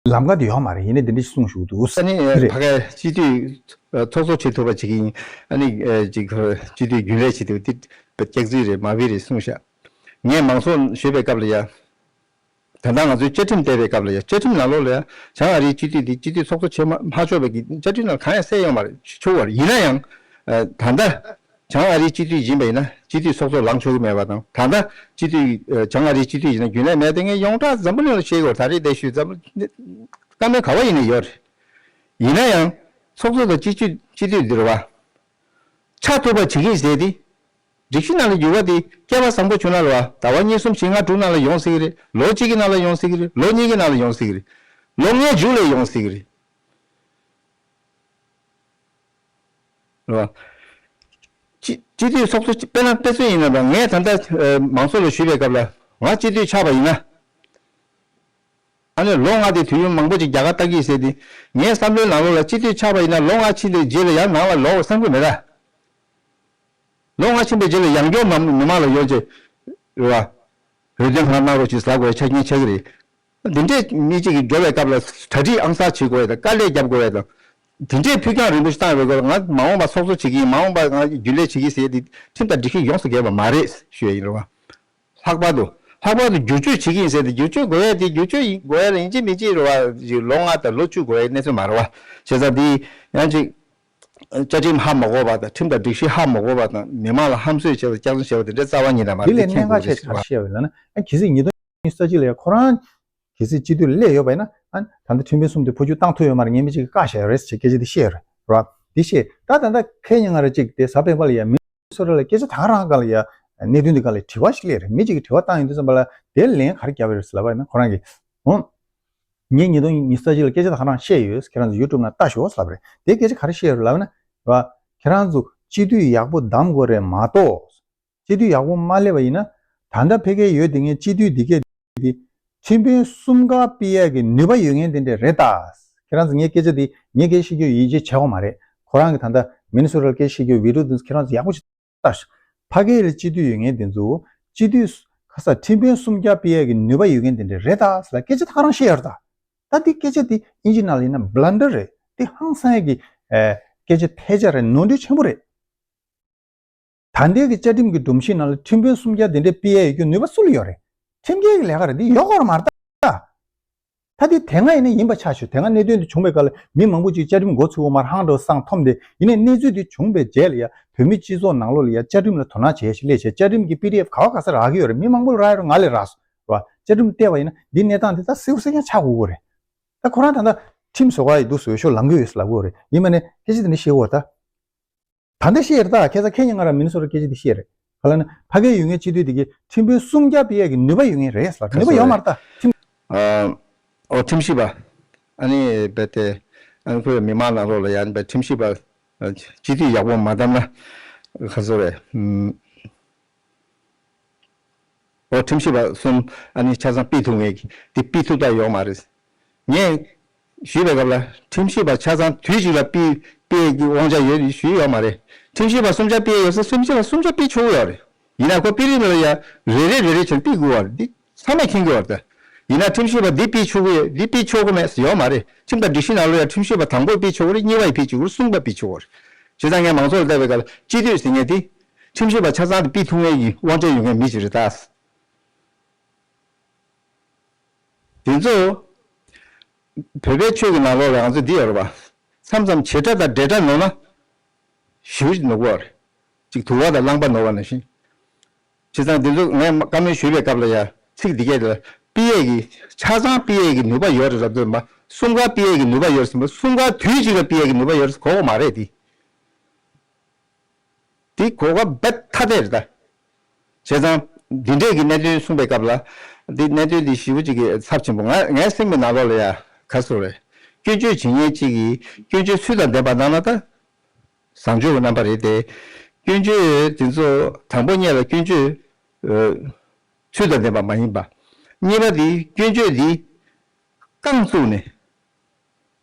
ལམ་ཁ་དེ་ཡོད་མ་རེད། ཡིན་ནའི་འདི་འདྲ་ཞིག་གསུངས་བཞུགས་འདུག་ཨ་ནི་རེད། ཕ་གིའི་སྤྱི་འཐུས་ཚོགས་གཙོ་བྱེད་ཐུབ་པ་བྱེད་ཀྱི་ཡིན། ཨ་ནི་ཅིག་སྤྱི་འཐུས་རྒྱུན་ལས་བྱེད་ཐུབ་དེ་སྐྱག་རྫུན་རེད། མ་བི་རེད་གསུངས་ཤག་ངས་མང་ཚོགས་ཞུས་པའི་སྐབས་ལ་ཡ། ད་ལྟ་ང་ཚོའི་བཅའ་ཁྲིམས་བལྟས་པའི་སྐབས་ལ་ཡ་བཅའ་ཁྲིམས་ནང་ལོགས་ལ་ཡ་བྱང་ཨ་རིའི་སྤྱི་འཐུས་འདི་སྤྱི་འཐུས་ཚོགས་གཙོ་བྱེད་མ་མ་ཆོག་པའི་གི་བཅའ་ཁྲིམས་ནང་གང་ཡང་གསལ་ཡོད་མ་རེད། ཆོག་པ་རེད། ཡིན་ན་ཡང་ད་ལྟ་བྱང་ཨ་རིའི་སྤྱི་འཐུས་ཡིན་པ་ཡིན་ན་སྤྱི་འཐུས་ཚོགས་གཙོ་ལངས་ཆོག་གི་མེད་པ་དང་། ད་ལྟ་སྤྱི་འཐུས་བྱང་ཨ་རིའི་སྤྱི་འཐུས་ཡིན་ན་རྒྱུན་ལས་མེད་དེ་ངས་ཡོངས་གྲགས་འཛམ་བུ་གླིང་ལ་བཤད་དགོས། ད་རེས་དེ་ཞུས་འཛམ་བུ་བཀའ་མོལ་ག་བ་ཡིན་ནའི་ཡོད་རེད། ཡིན་ན་ཡང་ཚོགས་གཙོ་དང་སྤྱི་འཐུས་སྤྱི་འཐུས་འདི་རེད་བ། ཆགས་ཐུབ་པ་བྱེད་ཀྱི་ཡིན་ཟེར་ཏེ། སྒྲིག་གཞི་ནང་ལ་འགྱུར་བ་དེ་སྐལ་བ་བཟང་པོ་བྱུང་ན་རེད་བ། ཟླ་བ་གཉིས་གསུམ་བཞི་ལྔ་དྲུག་ནང་ལ་ཡོང་སྲིད་ཀྱི་རེད། ལོ་གཅིག་གི་ནང་ལ་ཡོང་སྲིད་ཀྱི་རེད། ལོ་གཉིས་ཀྱི་ནང་ལ་ཡོང་སྲིད་ཀྱི་རེད། ལོ་ལྔའི་མཇུག་ལ་ཡོང་སྲིད་ཀྱི་རེད། རེད་བ། སྤྱི་སྤྱི་འཐུས་ཚོགས་གཙོ་དཔེར་ན་དཔེ་མཚོན་ཡིན་ན་ད་ངས་ད་ལྟ་མང་ཚོགས་ལ་ཞུས་པའི་སྐབས་ལ་ང་སྤྱི་འཐུས་ཆགས་པ་ཡིན་ན། ཨ་ནི་ལོ་ལྔ་དེ་དུས་ཡུན་མང་པོ་ཅིག་རྒྱ་གར་ལྟ་གི་ཟེར་ཏེ། ངའི་བསམ་བློའི་ནང་ལོགས་ལ་སྤྱི་འཐུས་ཆགས་པ་ཡིན་ན་ལོ་ལྔ་ཕྱིན་པའི་རྗེས་ལ་ཡང་ནང་ལ་ལོག་བསམ་གི་མེད་ད། ལོ་ལྔ་ཕྱིན་པའི་རྗེས་ལ་ཡང་བསྐྱར་མ་མི་མང་ལ་ཡོང་རྗེས། རེད་བ། འོས་འདེམས་ཁང་གནང་རོགས་ཞེས་ཟེར་དགོས་ཆ་རྐྱེན་ཆགས་ཀྱི་རེད། འདི་འདྲས་མི་གཅིག་གིས་འགྲོ་བའི་སྐབས་ལ་གྲ་སྒྲིག་ཨང་གསར་བྱེད་དགོས་ཡ་དང་དཀའ་ལས་རྒྱབ་དགོས་ཡ་དང་། འདི་འདྲས་ཕུགས་རྒྱང་རིང་པོ་ཞིག་བཏང་བའི་སྐོར་ང་མ་འོངས་པ་ཚོགས་གཙོ་བྱེད་ཀྱི་ཡིན། མ་འོངས་པ་ང་རྒྱུན་ལས་བྱེད་ཀྱི་ཡིན་ཟེར་ཏེ་ཁྲིམས་དང་སྒྲིག་གཞི་ཡོངས་སུ་འགལ་བ་མ་རེད་ཞུ་ཡ་ཡིན་རེད་བ། ལྷག་པར་དུ། ལྷག་པར་དུ་བསྒྱུར་བཅོས་བྱེད་ཀྱི་ཡིན་ཟེར་ཏེ་བསྒྱུར་བཅོས་དགོས་ཡ་དེ་བསྒྱུར་བཅོས་ཡིན་དགོས་ཡ་ལ་ཡིན་གཅིག་མིན་གཅིག་རེད་བ། ལོ་ལྔ་དང་ལོ་བཅུ་དགོས་ཡ་གནས་ཚུལ་མ་རེད་བ། བྱས་ཙང་དེ་ཡང་ཅིག་བཅའ་ཁྲིམས་ཧ་མ་གོ་བ་དང་ཁྲིམས་དང་སྒྲིག་གཞི་ཧ་མ་གོ་བ་དང་མི་མང་ལ་ཧམ་བཟོས་བྱས་ཏེ་སྐྱག་རྫུན་བཤད་པ་དེ་འདྲ་རྩ་བ་ཉིད་ནས་མ་རེད། འདི་ལས་གནད་འགག་ཆེ་ཤོས་ག་རེ་བཤད་པ་ཡིན་ལབ་ན། ཨ་གལ་སྲིད་ཉིས་སྟོང་ཉི་ཤུ་རྩ་གཅིག་ལ་ཡ་ཁོ་རང་གལ་སྲིད་སྤྱི་འཐུས་སླེབས་ཡོད་པ་ཡིན་ན། ཨ་ད་ལྟ་ཁྲིམས་དཔོན་གསུམ་དེ་འཕོ་འགྱུར་བཏང་ཐུབ་ཡོད་མ་རེད། ངས་མི་གཅིག་གིས་བཀག་བཞག་ཡོད་རེད་ཅེས་སྐད་ཆ་དེ་བཤད་ཡོད་རེད་བ། དེ་བཤད་ད་ད་ལྟ་ཁ་ཉིན་ང་རང་གཅིག་དེ་གཟའ་སྤེན་པ་ལ་ཡ་མི་སོ་ར་ལ་སྐད་ཆ་ད་ག་རང་སྒང་ལ་ཡ་གནད་དོན་དེ་སྒང་ལ་དྲི་བ་ཞིག་སླེབས་རེད། མི་གཅིག་གིས་དྲི་བ་བཏང་ཡོང་དུས་ཙམ་པ་ལ་དེ་ལན་ག་རེ་བརྒྱབ་ཡོད་རེད་ཟེར་ལབ་པ་ཡིན་ན། ཁོ་རང་གིས་འོང་། ངས་ཉིས་སྟོང་ཉི་ཤུ་རྩ་གཅིག་ལ་སྐད་ཆ་ད་ག་རང་བཤད་ཡོད། ཁྱེད་རང་ཚོ་ཡུ་ཊུབ་ནང་ལྟ་ཤོག་ཟེར་ལབ་རེད། དེ་སྐད་ཆ་ག་རེ་བཤད་ཡོད་རེད་ལབ་ན། ར། ཁྱེད་རང་ཚོ་སྤྱི་འཐུས་ཡག་པོ་གདམ་དགོས་རེད་མ་གཏོགས། སྤྱི་འཐུས་ཡག་པོ་མ་སླེབས་པ་ཡིན་ན། ད་ལྟ་ཕ་གིར་ཡོད་དེ་ངས་སྤྱི་འཐུས་འདི་གས་འདི་ ཁྲིམས་དཔོན་གསུམ་ཀ་ཕུད་ཡས་ཀྱི་ནུས་པ་ཡོད་མཁན་དེ་འདྲས་རེད་ད། ཁྱེད་རང་ཚོ་ངའི་སྐད་ཆ་དེ་ངས་སྐད་ཆ་བཤད་རྒྱུ་ཡིད་ཆེས་བྱེད་དགོས་མ་རེད། ཁོ་རང་གི་ད་ལྟ་མི་ནི་སོ་ཊ་ལ་སྐད་ཆ་བཤད་རྒྱུ་བི་ཌི་ཡོ་དེ་ཚོ་ཁྱེད་རང་ཚོ་ཡག་པོ་ཞིག་ལྟ་ཤོག་ཕ་གིར་སྤྱི་འཐུས་ཡོད་མཁན་དེ་ཚོ་སྤྱི་འཐུས་ཁ་ས་ཁྲིམས་དཔོན་གསུམ་ཀ་ཕུད་ཡས་ཀྱི་ནུས་པ་ཡོད་མཁན་དེ་འདྲས་རེད་ད་ཟེར་ལ་སྐད་ཆ་ད་ག་རང་བཤད་ཡོད་རེད་ད། ད་འདི་སྐད་ཆ་འདི་ཨིན་ཇི་ནང་ལ་ཡིན་ན་བྷི་ལན་ཌར་རེད། འདི་ཧང་སང་ཡས་ཀྱི་ཨེ་སྐད་ཆ་ཐལ་ཆ་རེད། ནོར་འཁྲུལ་ཆེན་པོ་རེད། ད་ལྟའི་གི་བཅའ་ཁྲིམས་ཀྱི་སྒྲོམ་གཞི་ནང་ལ་ཁྲིམས་དཔོན་གསུམ་ཀ་དེ་འདྲའི་ཕུད་ཡས་ཡོད་རྒྱུ་ནུས་པ་སུ་ལ་ཡོད་རེད། ཁྲིམས་འགལ་གྱི་ལས་ཀ་རེད། འདི་ཡོད་དགོས་རེད་མ་རེད་ད། ད་འདི་དེ་སྔ་ཡིན་ན་ཡིན་པ་ཆགས་ཤོག་དེ་སྔ་གནད་དོན་འདི་བྱུང་བའི་སྐབས་ལ་མི་མང་པོ་ཅིག་བཅའ་ཁྲིམས་མགོ་ཚོས་འོ་མར་ཧང་འགྲོ་སང་འཐོམ་སྟེ་ཡིན་ནའི་གནས་ཚུལ་འདི་བྱུང་བའི་རྗེས་ལ་ཡ་བོད་མི་སྤྱི་ཚོགས་ནང་ལོགས་ལ་ཡ་བཅའ་ཁྲིམས་ལ་དོ་སྣང་བྱེད་ཡས་ཤིག་སླེབས་བྱས་བཅའ་ཁྲིམས་ཀྱི་པི་ཌི་ཨེཕ་ག་བ་ག་ས་རག་གི་ཡོད་རེད། མི་མང་པོ་ལ་རག་ཡོད་རེད། ང་ལ་རག་སོང་རེད་བ། བཅའ་ཁྲིམས་བལྟས་པ་ཡིན་ན་འདི་གནས་སྟངས་འདི་ད་གསལ་པོ་གསལ་རྐྱང་ཆགས་དགོས་ཀྱི་རེད། ད་ཁོ་རང་ད་ལྟ་ཁྲིམས་བཟོ་ག་ཡི་འདུག་ཟེར་འོས་ཤོག་ལངས་ཀྱི་ཡོད་ཟེར་ལབ་ཀྱི་ཡོད་རེད། ཡིན་པ་ནས་སྐད་ཆ་དེ་འདྲ་བཤད་ཀྱི་ཡོད་ད། ད་ལྟ་བཤད་ཡོད་རེད་ད། ཁ་སང་ཁྱེད་ཉིད་ང་རང་མི་ནི་སོ་ཊ་སྐད་ཆ་དེ་བཤད་རེད། ག་ལ་ན་ཕ་གིར་ཡོད་མཁན་སྤྱི་འཐུས་དེ་གིས་ཁྲིམས་དཔོན་གསུམ་ཀ་ཕུད་ཡས་ཀྱི་ནུས་པ་ཡོད་མཁན་རེད་ཟེར་ལ་ནུས་པ་ཡོད་མ་རེད་ད། ཁྲིམས། ཨ། ཨོ་ཁྲིམས་ཞིབ་པ། ཨ་ནི་རྦད་དེ། ཨ་ནི་ཁོའི་མི་མང་ནང་ལོགས་ལ་ཡང་རྦད་ཁྲིམས་ཞིབ་པ། ཨ། སྤྱི་འཐུས་ཡག་པོ་མ་བདམས་ན། ག་ཚོད་རེད། ཨུམ། ཨོ་ཁྲིམས་ཞིབ་པ་གསུམ་ཨ་ནི་ཆ་ཚང་ཕུད་ཐུབ་མཁན་གྱི་དེ་ཕུད་ཐུབ་ད་ཡོད་མ་རེད། ངས་ཞུས་པའི་སྐབས་ལ་ཁྲིམས་ཞིབ་པ་ཆ་ཚང་དུས་གཅིག་ལ་ཕུད་ཕུད་ཀྱི་དབང་ཆ་ཡོད་ཞུས་ཡོད་མ་རེད། ཁྲིམས་ཞིབ་པ་གསུམ་ཆ་ཕུད་ཡོད་ས་ཁྲིམས་ཞིབ་པ་གསུམ་ཆ་ཕུད་ཆོག་གི་ཡོད་རེད། ཡིན་ན་ཁོ་པི་རི་ལ་ཡ་རེ་རེ་རེ་རེ་བྱས་ཕུད་དགོས་པ་རེད། འདི་ཚང་མས་མཁྱེན་གྱི་ཡོད་རེད། ཡིན་ན་ཁྲིམས་ཞིབ་པ་འདི་ཕུད་ཆོག་གི་ཡོད་འདི་ཕུད་ཆོག་གི་མེད་ཡོད་མ་རེད། ཁྲིམས་དང་སྒྲིག་གཞི་ནང་ལོགས་ཡ་ཁྲིམས་ཞིབ་པ་དང་པོ་ཕུད་ཆོག་གི་རེད། གཉིས་པ་ཡི་ཕུད་ཆོག་གི་རེད། གསུམ་པ་ཕུད་ཆོག་གི་རེད། བྱས་ཙང་ངས་མང་ཚོགས་ལ་བལྟས་པའི་སྐབས་ལ་སྤྱི་འཐུས་ཟེར་མཁན་དེ་ཁྲིམས་ཞིབ་པ་ཆ་ཚང་དེ་ཕུད་ཐུབ་མཁན་གྱི་དབང་ཆ་ཡོད་མཁན་མི་ཞིག་རེད་ད། དེ་ཚོ་བོད་པའི་ཆོས་ཀྱི་ནང་ལོགས་ལ་ང་ཚོ་འདི་ཡོད་རེད་པ། མཚམས་མཚམས་བྱེད་སྒྲ་དང་འབྲེལ་སྒྲ་ནོར་ན་ཞེ་པོ་ཅིག་ནོར་གྱི་ཡོད་རེད། ཅིག་དུ་བ་དང་རླངས་པ་ནོར་བ་ནང་བཞིན། བྱས་ཙང་འདི་ཚོ་ངས་བཀའ་མོལ་ཞུས་པའི་སྐབས་ལ་ཡ་ཚིག་འདི་སྐད་ལ་ཕུད་ཡས་ཀྱི་ཆ་ཚང་ཕུད་ཡས་ཀྱི་ནུས་པ་ཡོད་རེད་ལབ་དུས་མ་གསུམ་ཀ་ཕུད་ཡས་ཀྱི་ནུས་པ་ཡོད་རེད་ཟེར་མ་གསུམ་ཀ་དུས་གཅིག་ལ་ཕུད་ཡས་ཀྱི་ནུས་པ་ཡོད་རེད་གོ་གི་མ་རེད་དེ། དེ་གོ་སྐབས་རྦད་ཐ་དད་རེད་ད། བྱས་ཙང་འདི་འདྲས་ཀྱི་གནད་དོན་གསུངས་པའི་སྐབས་ལ་འདི་གནད་དོན་འདི་ཞེ་པོ་ཅིག་གི་ཚབས་ཆེན་པོ་ང་ངའི་སེམས་ཀྱི་ནང་ལོགས་ལ་ཡ་ག་ཚོད་རེད། སྐྱོན་བརྗོད་བྱེད་མཁན་གཅིག་གིས་སྐྱོན་བརྗོད་ཚུལ་དང་ལྡན་པ་གནང་ན་ད། བཟང་སྤྱོད་ཀྱི་རྣམ་པ་རེད་དེ། སྐྱོན་བརྗོད་དེ་ཚོ་དང་པོ་ཉིད་ལ་སྐྱོན་བརྗོད་ཚུལ་དང་ལྡན་པ་མ་ཡིན་པ། གཉིས་པ་དེ་སྐྱོན་བརྗོད་དེ་རྐང་བཙུགས་ནས་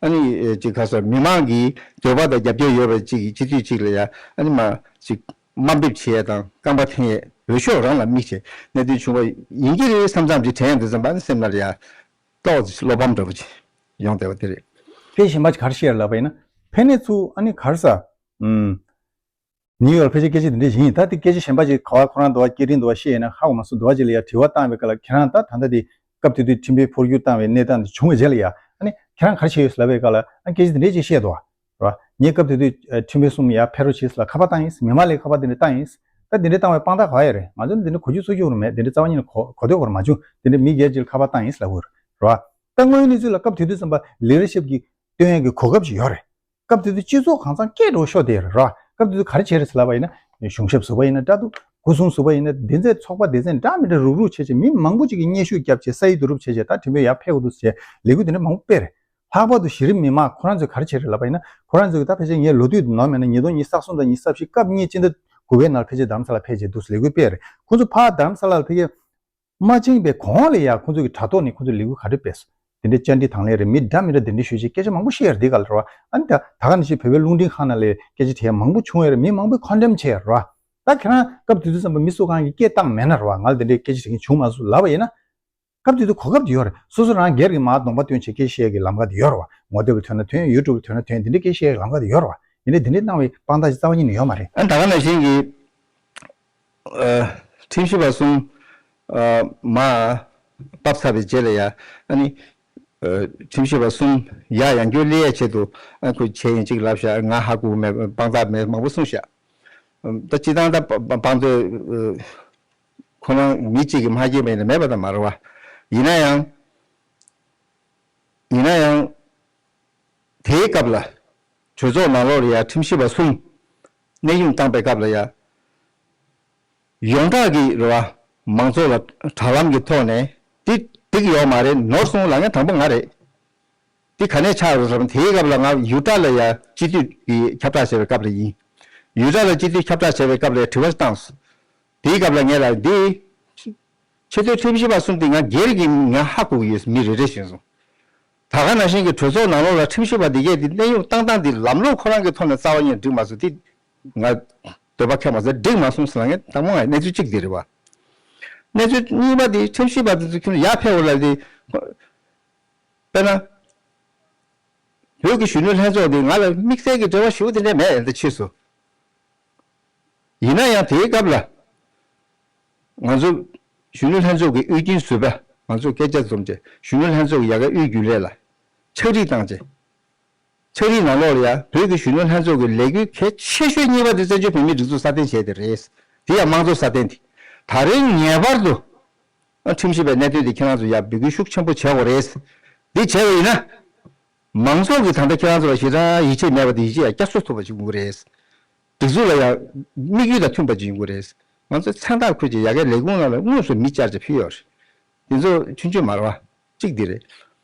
ཨ་ནི་ཅིག་ག་ས་མི་མང་གི་འདོད་པ་དང་རྒྱབ་སྐྱོར་ཡོད་པ་ཅིག་གི་སྤྱི་འཐུས་ཅིག་ལ་ཡ་ཨ་ནི་མ་ཅིག་དམའ་འབེབས་བྱེད་ཡས་དང་རྐང་པ་འཐེན་ཡས་འོས་ཤོག་རང་ལ་དམིགས་བྱས་གནད་དོན་བྱུང་བ་ཡིན་གྱི་རེད་བསམ་བསམ་ཅིག་དྲན་ཡོང་དུས་ཙམ་པ་ཨ་ནི་སེམས་ནང་ལ་ཡ་ཏོག་ཙམ་བློ་ཕམ་འདྲ་པོ་ཅིག་ཡོང་བསྡད་པ་དེ་རེད། དེ་གཞན་པ་ག་རེ་བཤད་ལབ་པ་ཡིན་ན་ཕན་ནས་ཚུར་ཨ་ནི་ག་རེ་ཟ། ཨུམ། ནིའུ་ཡོག་ཕལ་ཆེར་སྐད་ཆ་དེ་འདྲ་ཞིག་ཡིན། ད་དེ་སྐད་ཆ་གཞན་པ་ཅིག་ག་བ་ཁོ་རང་འདུག་བ་སྐད་འཕྲིན་འདུག་བ་ཤེས་ཡིན་ན་ཧ་གོ་མ་སོང་། འདུག་བ་ཅིག་ལ་ཡ་དྲི་བ་བཏང་བའི་སྐབས་ལ་ཁྱེད་རང་ད་ད་ལྟ་དེ་སྐབས་དེ་དུས་ཁྲིམས་དཔོན་འཕོ་འགྱུར་བཏང་བའི་གནས་སྟངས་དེ་བྱུང་བའི་རྗེས་ལ་ཡ་ཨ་ནི་ཁྱེད་རང་ག་རེ་བྱས་ཡོད་ལབ་པའི་སྐབས་ལ་ཨ་སྐད་ཆ་དེ་འདྲ་ཅིག་བཤད་འདུག་བ་རེད་བ། ངས་སྐབས་དེ་དུས་ཁྲིམས་དཔོན་གསུམ་ཡ་ཕེབས་རོགས་བྱས་ལ་ཁ་པར་བཏང་ཡིན། མི་མང་ལ་ཁ་པར་དེ་འདྲ་བཏང་ཡིན། ད་དེ་འདྲ་བཏང་བའི་དཔང་རྟགས་ག་བ་ཡོད་རེད། ང་ཚོ་ནི་དེ་འདྲ་གོ་རྒྱུ་ཚོར་རྒྱུ་རུ་མེད། དེ་འདྲ་རྩ་བ་ཉིད་ནས་གོ་གོ་ཐོས་གོ་རུ་མ་བྱུང་། དེ་འདྲ་མི་སྒེར་གཅིག་ལ་ཁ་པར་བཏང་ཡིན་ལབ་དགོས་རེད་བ། ད་དངོས་ཡོད་གནས་ཚུལ་ལ་སྐབས་དེ་དུས་ཙམ་པ་ལི་ཌར་ཤིབ་ཀྱི་སྟོན་ཡས་ཀྱི་གོ་སྐབས་ཅིག་ཡོད་རེད། སྐབས་དེ་དུས་སྤྱི་ཚོགས་གང་ཚང་སྐད་འགྲོ་ཤོག་དེ་རེད་ར། སྐབས་དེ་དུས་ག་རེ་བྱས་རེད་ཟེར་ལབ་པ་ཡིན་ན། གཞུང་ཞབས་ཟུར་པ་ཡིན་ན་འདྲ་འདུག་སྐུ་སྲུང་ཟུར་པ་ཡིན་ན་སྡེ་ཚན་ཚོགས་པ་སྡེ་ཚན་འདྲ་མི་འདྲ་རུག་རུག་བྱས་བྱས་མི་མང་པོ་ཅིག་གིས་སྙན་ཞུ་བརྒྱབ་བྱས་ས་ཡིག་བསྡུ་རུབ་བྱས་བྱས་ད་ཁྲིམས་དཔོན་ཡར་ཕེབས་དགོས་འདུག་ཟེར་བྱས་ལས་འགུལ་དེ་འདྲ་མང་པོ་སྤེལ་རེད། ལྷག་པར་དུ་གཞི་རིམ་མི་མང་ཁོ་རང་ཚོས་ག་རེ་བྱས་རེད་ལབ་པ་ཡིན་ན་ཁོ་རང་ཚོས་ད་ཕལ་ཆེར་ངས་ལོ་དུས་དུ་ནོར་མེད་ན་ཉིས་སྟོང་ཉི་ཤུ་རྩ་གསུམ་དང་ཉི་ཤུ་རྩ་བཞི་སྐབས་གཉིས་སྤྱི་ཟླ་དགུ་པའི་ནང་ཕལ་ཆེར་རྡ་རམ་ས་ལ་ལ་ཕེབས་བྱས་འདུག་ལས་འགུལ་སྤེལ་རེད། ཁོ་ཚོ་ཕར་རྡ་རམ་ས་ལ་ལ་ཕེབས་མཁན་མ་ཕྱིན་པའི་གོང་ལ་ཡ་ཁོང་ཚོ་གི་དྲ་ཐོག་ནས་ཁོང་ཚོ་ལས་འགུལ་ག་འདྲ་སྤེལ་སོང་། དེ་འདྲའི་བཅར་འདྲི་དང་ལེན་རེད། མི་འདྲ་མི་འདྲ་དེ་འདྲ་ཞུས་བྱས་སྐད་ཆ་མང་པོ་བཤད་ཡ་རེད་འདི་ག་ལ་རེད་བ། ཨ་ནི་ད་ད་ག་ནང་བཞིན་བོད་པའི་རླུང་འཕྲིན་ཁང་ནང་ལ་སྐད་ཆ་དྲི་ཡ་མང་པོ་བྱུང་ཡ་རེད། མི་མང་པོས་ཁོན་ཌེམ་བྱས་ཡ་རེད་བ། ད་ཁྱེད་རང་སྐབས་དེ་དུས་ཙམ་པ་མི་སུ་གང་གིས་སྐད་བཏང་མེད་ན་རེད་བ། ང་ལ་དེ་འདྲའི་སྐད་ཆ་དྲི་མཁན་བྱུང་མ་སོང་ལབ་པ་ཡིན་ན། སྐབས་དེ་དུས་གོ་སྐབས་དེ་ཡོད་རེད། སོ་སོ་རང་སྒེར་གྱི་མར་གདོང་པ་སྟོན་བྱས་སྐད་ཆ་བཤད་ཡ་གི་ལམ་ཁ་དེ་ཡོད་རེད་བ། ངོ་དེབ་ལ་ཐོན་ན་ཐོན། ཡུ་ཊུབ་ལ་ཐོན་ན་ཐོན། དེ་འདྲའི་སྐད་ཆ་བཤད་ཡ་གི་ལམ་ཁ་དེ་ཡོད་རེད་བ། ཡིན་ནའི་དེ་འདྲའི་གནང་བའི་དཔང་རྟགས་ཅིག་རྩ་བ་ཉིད་ནས་ཡོད་མ་རེད། ཨ་ནི་ད་ག་ནང་བཞིན་གྱི། ཨ། ཁྲིམས་ཞིབ་པ་གསུམ། ཨ། མར་ཕབ་ཚར་བའི་རྗེས་ལ་ཡ། ཨ་ནི། ཨ། ཁྲིམས་ཞིབ་པ་གསུམ་ཡར་ཡང་བསྐྱར་སླེབས་ཡ་ཆེད་དུ་ཨ་ཁོས་བྱས་ཡིན་ཅིག་ལབ་ཤག་ང་ཧ་གོ་མེད། དཔང་རྟགས་མེད། མང་པོ་གསུངས་ཤག་ད་སྤྱིར་བཏང་ད་དཔང་དཔང་དོད་ཁོ་རང་མི་གཅིག་གིས་མ་བྱས་པ་ཡིན་ན་མེད་པ་ད་མ་རེད་བ། ཡིན་ན་ཡང་། ཡིན་ན་ཡང་། དེའི་སྐབས་ལ་གྲོས་ཚོགས་ནང་ལོགས་ལ་ཡ་ཁྲིམས་ཞིབ་པ་གསུམ་གནས་དབྱུང་བཏང་པའི་སྐབས་ལ་ཡ། ཡོངས་གྲགས་ཀྱི་རེད་བ། མང་ཚོགས་ལ་དྲ་ལམ་གྱི་ཐོག་ནས་འདི་འགྲིག་ཡོད་མ་རེད། ནོར་སོང་ལབ་མཁན་དང་པོ་ང་རེད། འདི་ག་ནས་ཆགས་རེད་ཟེར་ན་དེའི་སྐབས་ལ་ང་ཡུ་ཊ་ལ་ཡ་སྤྱི་འཐུས་ཀྱི་ཁྱབ་བསྒྲགས་བྱས་པའི་སྐབས་ལ་ཡིན། ཡུ་ཊ་ལ་སྤྱི་འཐུས་ཁྱབ་བསྒྲགས་བྱས་པའི་སྐབས་ལ་དྲི་བ་ཞིག་བཏང་སོང་། དེའི་སྐབས་ལ་ངས་ལབ་འདི། ཆེས་མཐོའི་ཁྲིམས་ཞིབ་པ་གསུམ་དེ་ང་སྒེར་གྱི་ང་ཧ་གོ་གི་ཡོད། མི་རེ་རེ་བཞིན་སོང་། ད་ག་ནང་བཞིན་གྱི་གྲོས་ཚོགས་ནང་ལོགས་ལ་ཁྲིམས་ཞིབ་པ་དེ་གས་དེ་གནས་དབྱུང་བཏང་སྟངས་དེ་ལམ་ལུགས་ཁོ་རང་གི་ཐོག་ནས་རྩ་བ་ཉིད་འགྲིག་མ་སོང་། དེ་ང་འདོད་པ་ཁེངས་མ་སོང་། འགྲིག་མ་སོང་ཟེར་ལ་ངས་དང་པོ་ང་གནས་ཚུལ་གཅིག་དེ་རེད་བ། གནས་ཚུལ་གཉིས་པ་དེ་ཁྲིམས་ཞིབ་པ་དེ་ཚོ་ཁྱོད་ཡར་ཕེབས་འོ་ལ་དེ། དཔེར་ན། བོད་ཀྱི་གཞོན་ནུ་ལྷན་ཚོགས་འདི་ང་ལ་དམིགས་བསལ་གྱི་འབྲེལ་བ་ཞེ་པོ་དེ་འདྲ་མེད་ཡང་ད་ཕྱིས་སུ། ཡིན་ན་ཡང་དེའི་སྐབས་ལ། ང་ཚོ་གཞོན་ནུ་ལྷན་ཚོགས་ཀྱི་དབུས་རྒྱུན་ཟུར་པ་ང་ཚོ་སྐད་ཆ་འཛོམས་བྱས་གཞོན་ནུ་ལྷན་ཚོགས་ཀྱི་ཡ་གའི་དབུས་རྒྱུན་ལས་ལ་ཕྱག་བྲིས་བཏང་བྱས། ཕྱག་བྲིས་ནང་ལོགས་ལ་ཡང་བོད་ཀྱི་གཞོན་ནུ་ལྷན་ཚོགས་ཀྱི་ལས་འགུལ་གལ་ཆེ་ཤོས་གཉིས་པ་དེ་བཙན་བྱོལ་བོད་མིའི་སྒྲིག་འཛུགས་སྲ་བརྟན་བྱས་དེ་རེད། དེ་ཡང་དམངས་གཙོ་སྲ་བརྟན་དེ། ད་རེས་ངེས་པར་དུ། ཁྲིམས་ཞིབ་པའི་གནད་དོན་དེ་ཁྱེད་རང་ཚོ་ཡར་འབོད་སྐུལ་ཤུགས་ཆེན་པོ་བྱེད་དགོས་རེད། འདི་བྱས་པ་ཡིན་ན། མང་ཚོགས་ཀྱིས་ད་ལྟ་ཁྱེད་རང་ཚོ་ལ་ཞེ་དྲག་ཡིད་ཆེས་མེད་པ་དེ་ཡིད་ཆེས་ཡང་བསྐྱར་གསོ་ཐུབ་པ་ཞིག་ཡོང་གི་རེད། སྒྲིག་འཛུགས་ལ་ཡང་དམིགས་ཡུལ་དང་མཐུན་པ་ཅིག་ཡོང་གི་རེད། ང་ཚོས་མཚན་རྟགས་འཁུར་བྱས་ཡ་གའི་ལས་ཁུངས་ནང་ལ་དངོས་སུ་མི་བཅར་བྱས་ཕུལ་ཡོད་རེད། དེ་ཚོ་ཆུང་ཆུང་མ་རེད་བ། གཅིག་འདི་རེད།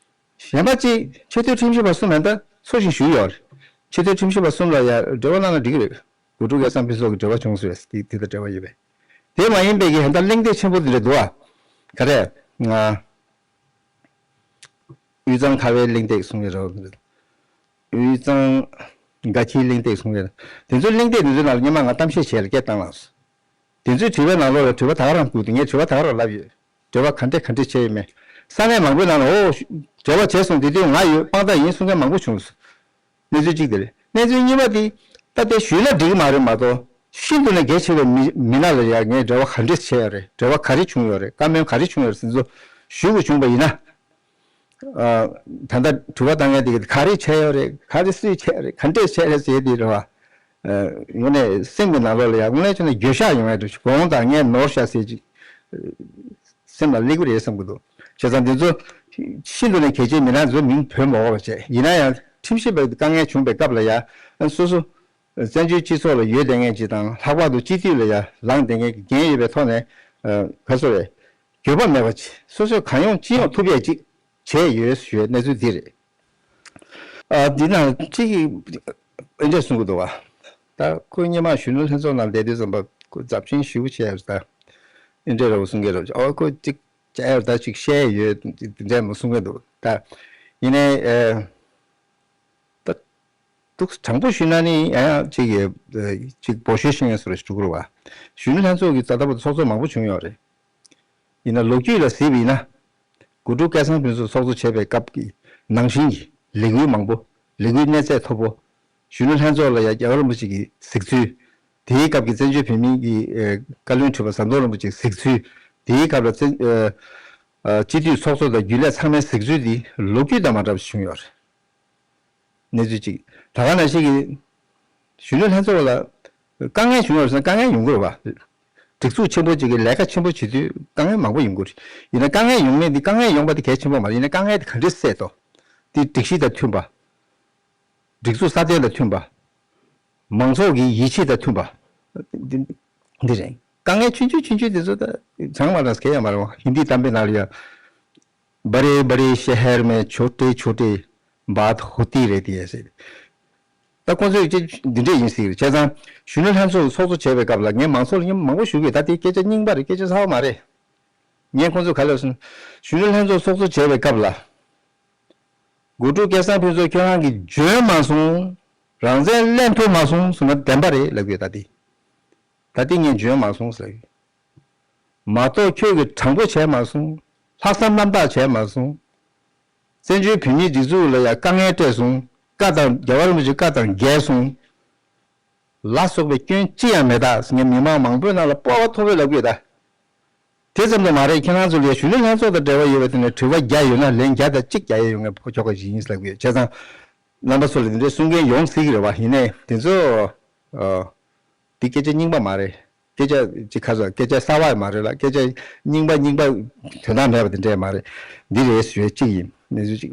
གཞན་པ་གཅིག་ཆེས་མཐོའི་ཁྲིམས་ཞིབ་པ་གསུམ་ཡང་ད་འཚོ་ཞིང་བཞུགས་ཡོད་རེད། ཆེས་མཐོའི་ཁྲིམས་ཞིབ་པ་གསུམ་ལ་ཡང་འབྲེལ་བ་གནང་ན་འགྲིག་གི་རེད། དགུ་ཕྲུག་སྐལ་བཟང་ཕུན་ཚོགས་ཀྱི་འབྲེལ་བ་བྱུང་སོང་བས་དེ་དེ་དང་འབྲེལ་བ་ཡོད་པས། དེ་མ་ཡིན་པའི་གི་ཧན་ད་གླེང་སྟེགས་ཆེན་པོ་འདི་འདྲ་འདུག་ཨ། ག་རེ། ང་། དབུས་གཙང་ཁ་བའི་གླེང་སྟེགས་གསུང་གི་རེད། དབུས་གཙང་དགའ་ཁྱིའི་གླེང་སྟེགས་གསུང་གི་རེད། དེ་ཚོའི་གླེང་སྟེགས་དེ་ཚོའི་ནང་ལ་སྔོན་མ་ང་གཏམ་བཤད་བྱས་ལ་སྐད་བཏང་ལགས་སོ། དེ་ཚོའི་དྲི་བའི་ནང་ལོགས་ལ་དྲི་བ་ད་ག་རང་བསྐུར་འདུག་ངས་དྲི་བ་ད་ག་རང་ལབ་ཡོད། འབྲེལ་བ་ག་འདྲས་ག་འདྲས་བྱས་ཡོད་མེད། ས་གནས་མང་པོའི་ནང་ལ་འོ། འབྲེལ་བ་བྱས་སོང་དེ་དུས་ང་ཡོད་དཔང་རྟགས་ཡིན་གསུང་མཁན་མང་པོ་བྱུང་སོང་། གནས་ཚུལ་གཅིག་དེ་རེད། གནས་ཚུལ་གཉིས་པ་དེ་ད་དེ་ཞུས་ན་འགྲིག་གི་མ་རེད་མ་གཏོགས་ཤིན་ཏུ་ནས་གལ་ཆེ་བའི་མི་མི་སྣ་ལ་ཡང་ངས་འབྲེལ་བ་ག་འདྲས་བྱས་ཡོད་རེད། འབྲེལ་བ་ག་རེ་བྱུང་ཡོད་རེད། བཀའ་མོལ་ག་རེ་བྱུང་ཡོད་རེད་ཟེར་ཚོ་ཞུ་དགོས་བྱུང་པ་ཡིན་ན། ཨ། ད་ལྟ་དྲི་བ་བཏང་མཁན་དེ་ག་རེ་བྱས་ཡོད་རེད། ག་རེ་སུས་བྱས་རེད། ག་འདྲས་བྱས་རེད་ཟེར་དེ་རེད་བ། ཨ། དངོས་གནས་སེམས་ཀྱི་ནང་ལོགས་ལ་ཡང་དངོས་གནས་བྱས་ན་འགྱོད་བཤགས་ཡོང་ཡ་འདྲ་ཞིག་དགོངས་དག་ངས་ནོར་ཤག་ཟེར་ཅིག་སེམས་ལ་སླེབས་ཀྱི་རེད་བསམ་གྱི་འདུག་བྱས་ཙང་འདི་ཚོ་ཤིན་ཏུ་ནས་གལ་ཆེའི་མི་སྣ་ཚོ་མིང་བོས་མ་དགོས་པ་བྱས་ཡིན་ན་ཡང་ཁྲིམས་ཞིབ་པའི་དཀའ་ངལ་བྱུང་བའི་སྐབས་ལ་ཡང་སོ་སོ་བཙན་བྱོལ་སྤྱི་ཚོགས་ལ་ཡོད་བསྡད་མཁན་ཅིག་དང་ལྷག་པར་དུ་སྤྱི་འཐུས་ལ་ཡང་ལངས་བསྡད་མཁན་གྱི་འགན་ཡོད་པའི་ཐོག་ནས་ག་ཚོད་རེད། འགྱོད་པ་མེད་པ་བྱས་སོ་སོས་གང་ཡོང་ཅི་ཡོང་ཐུབ་ཡས་ཅིག་བྱས་ཡོད་ཞུ་བའི་གནས་ཚུལ་འདི་རེད། ཨ། འདི་ནང་གཅིག་གིས་ཨེ་འདྲས་གསུང་གི་འདུག་བ། ད་ཁོ་སྔོན་མ་གཞོན་ནུ་ལྷན་ཚོགས་ནང་བསྡད་དུས་ཙམ་པ་ཁོ་ཚབས་ཆེན་ཞེ་པོ་བྱས་ཡོད་ད། ཨེ་འདྲས་རེད་བ་གསུང་གི་རེད་བ། ཨོ་ཁོ་གཅིག་བྱས་ཡོད་ད་གཅིག་བཤད་ཡོད་འདི་འདྲས་མ་གསུང་གི་འདུག་ད། ཡིན་ནའི་ཨེ། ད། འདུག་དྲང་པོ་ཞུས་ན་ནི་ཡང་ཡང་ཅིག་ཡོད་ཅིག་འབོ་ཤོད་ཤེས་ངེས་སོ་རེ་ཞུ་དགོས་རེད་བ། གཞོན་ནུ་ལྷན་ཚོགས་ཀྱི་རྩ་ལྟ་བུ་ཚོགས་གཙོ་མང་པོ་བྱུང་ཡོད་རེད། ཡིན་ན་ལོ་རྒྱུས་ལ་གཟིགས་པ་ཡིན་ན། དགུ་ཕྲུག་སྐལ་བཟང་ཕུན་ཚོགས་ཚོགས་གཙོ་བྱས་པའི་སྐབས་ཀྱི་ནང་བཞིན་གྱི་ལས་འགུལ་མང་པོ་ལས་འགུལ་གནས་ཚད་མཐོ་པོ། གཞོན་ནུ་ལྷན་ཚོགས་ལ་ཡང་རྒྱལ་བ་རིན་པོ་ཆེ་གི་གཟིགས་ཚུལ། དེའི་སྐབས་ཀྱི་བཙན་བྱོལ་བོད་མིའི་གི་བཀའ་བློན་ཁྲི་པ་ཟམ་གདོང་རིན་པོ་ཆེའི་གཟིགས་ཚུལ། དེའི་སྐབས་ལ་བཙན་སྤྱི་འཐུས་ཚོགས་གཙོ་དང་རྒྱུན་ལས་ཚང་མའི་གཟིགས་ཚུལ་འདི་ལོ་རྒྱུས་དང་མ་འདྲ་བ་ཞིག་བྱུང་ཡོད་རེད། གནས་ཚུལ་གཅིག་ད་ག་ནང་བཞིན་གྱི་གཞོན་ནུ་ལྷན་ཚོགས་ལ་དཀའ་ངལ་བྱུང་བ་ཟེར་ན་དཀའ་ངལ་ཡོང་གི་རེད་བ། སྒྲིག་འཛུགས་ཆེན་པོ་གཅིག་གི་ལས་ཀ་ཆེན་པོ་བྱེད་དུས་དཀའ་ངལ་མང་པོ་ཡོང་གི་རེད། ཡིན་ན་དཀའ་ངལ་ཡོང་མེད་འདི་དཀའ་ངལ་ཡོང་པ་དེ་གལ་ཆེན་པོ་མ་རེད། ཡིན་ན་དཀའ་ངལ་དེ་ག་འདྲས་སེལ་ཏོ། དེ་སྒྲིག་གཞི་དང་མཐུན་པ། སྒྲིག་འཛུགས་སྲ་བརྟན་དང་མཐུན་པ། མང་ཚོགས་ཀྱི་ཡིད་ཆེས་དང་མཐུན་པ། འདི་འདི་རེད། དཀའ་ངལ་ཆུང་ཆུང་ཆུང་ཆུང་དེ་ཚོ་ད་བྱང་མ་ལ་སྐད་ཡང་མ་རེད་བ། ཧིན་དི་གཏམ་དཔེ་ནང་ལ་ཡང་། बड़े बड़े शहर में छोटे छोटे बात होती रहती है ཟེར། ད་ཁོང་ཚོས་ཅི་འདི་འདྲས་ཡིན་ཟེར། བྱས་ཙང་གཞོན་ནུ་ལྷན་ཚོགས་ཚོགས་གཙོ་བྱས་པའི་སྐབས་ལ་ངས་མང་ཚོགས་ལ་མཉམ་མང་པོ་ཞུ་གི་ཡོད། ད་དེ་སྐད་ཆ་རྙིང་པ་རེད། སྐད་ཆ་གསར་པ་མ་རེད། ངས་ཁོང་ཚོ་ག་ལ་སོང་། གཞོན་ནུ་ལྷན་ཚོགས་ཚོགས་གཙོ་བྱས་པའི་སྐབས་ལ། དགུ་ཕྲུག་སྐལ་བཟང་ཕུན་ཚོགས་ཁྱོད་རང་གིས་འཇོན་མ་སོང་། རང་བཙན་ལེན་ཐུབ་མ་སོང་ཟེར་ན་བདེན་པ་རེད་ལབ་ཀྱི་ཡོད་ད་དེ། ད་ལྟ་ངས་འཇོན་མ་སོང་ཟེར་གི། མ་གཏོགས་ཁྱོད་ཀྱིས་དྲང་པོ་བྱས་མ་སོང་། ལྷག་བསམ་རྣམ་དག་བྱས་མ་སོང་། བཙན་བྱོལ་བོད་མིའི་སྒྲིག་འཛུགས་ལ་ཡང་དཀའ་ངལ་སྤྲད་སོང་། བཀའ་དང་རྒྱལ་བ་རིན་པོ་ཆེའི་བཀའ་དང་འགལ་སོང་། ལ་སོགས་པའི་སྐྱོན་ཅི་ཡང་མེད་ད་ཟེར་ངས་མི་མང་མང་པོའི་ནང་ལ་སྤོབས་པ་མཐོ་པོས་ལབ་ཀྱི་ཡོད་ད། དེ་ཙམ་དུ་མ་རེད། ཁྱེད་རང་ཚོ་ལ་གཞོན་ནུ་ལྷན་ཚོགས་དང་འབྲེལ་བ་ཡོད་པའི་ཐོག་ནས་དྲི་བ་བརྒྱ་ཡོད་ན་ལན་བརྒྱ་དང་གཅིག་རྒྱག་ཡས་ཡོད་ངས་ཕོ་ཁྱོ་ག་ཞིག་ཡིན་ལབ་ཀྱི་ཡོད། བྱས་ཙང་རྣམ་པ་ཚོ་ལ་འདི་འདྲའི་གསུང་མཁན་ཡོང་སྲིད་ཀྱི་རེད་བ། ཡིན་ནའི་དེ་ཚོ་ཨ། འདི་སྐད་ཆ་རྙིང་པ་མ་རེད། སྐད་ཆ་ཅིག་ཁ་སོ་སྐད་ཆ་གསར་བ་མ་རེད་ལ། སྐད་ཆ་རྙིང་པ་རྙིང་པ་དོན་དག་མེད་པ་དེ་འདྲས་མ་རེད། འདི་རེད་ཞུ་ཡས་གཅིག་ཡིན། གནས་ཚུལ་གཅིག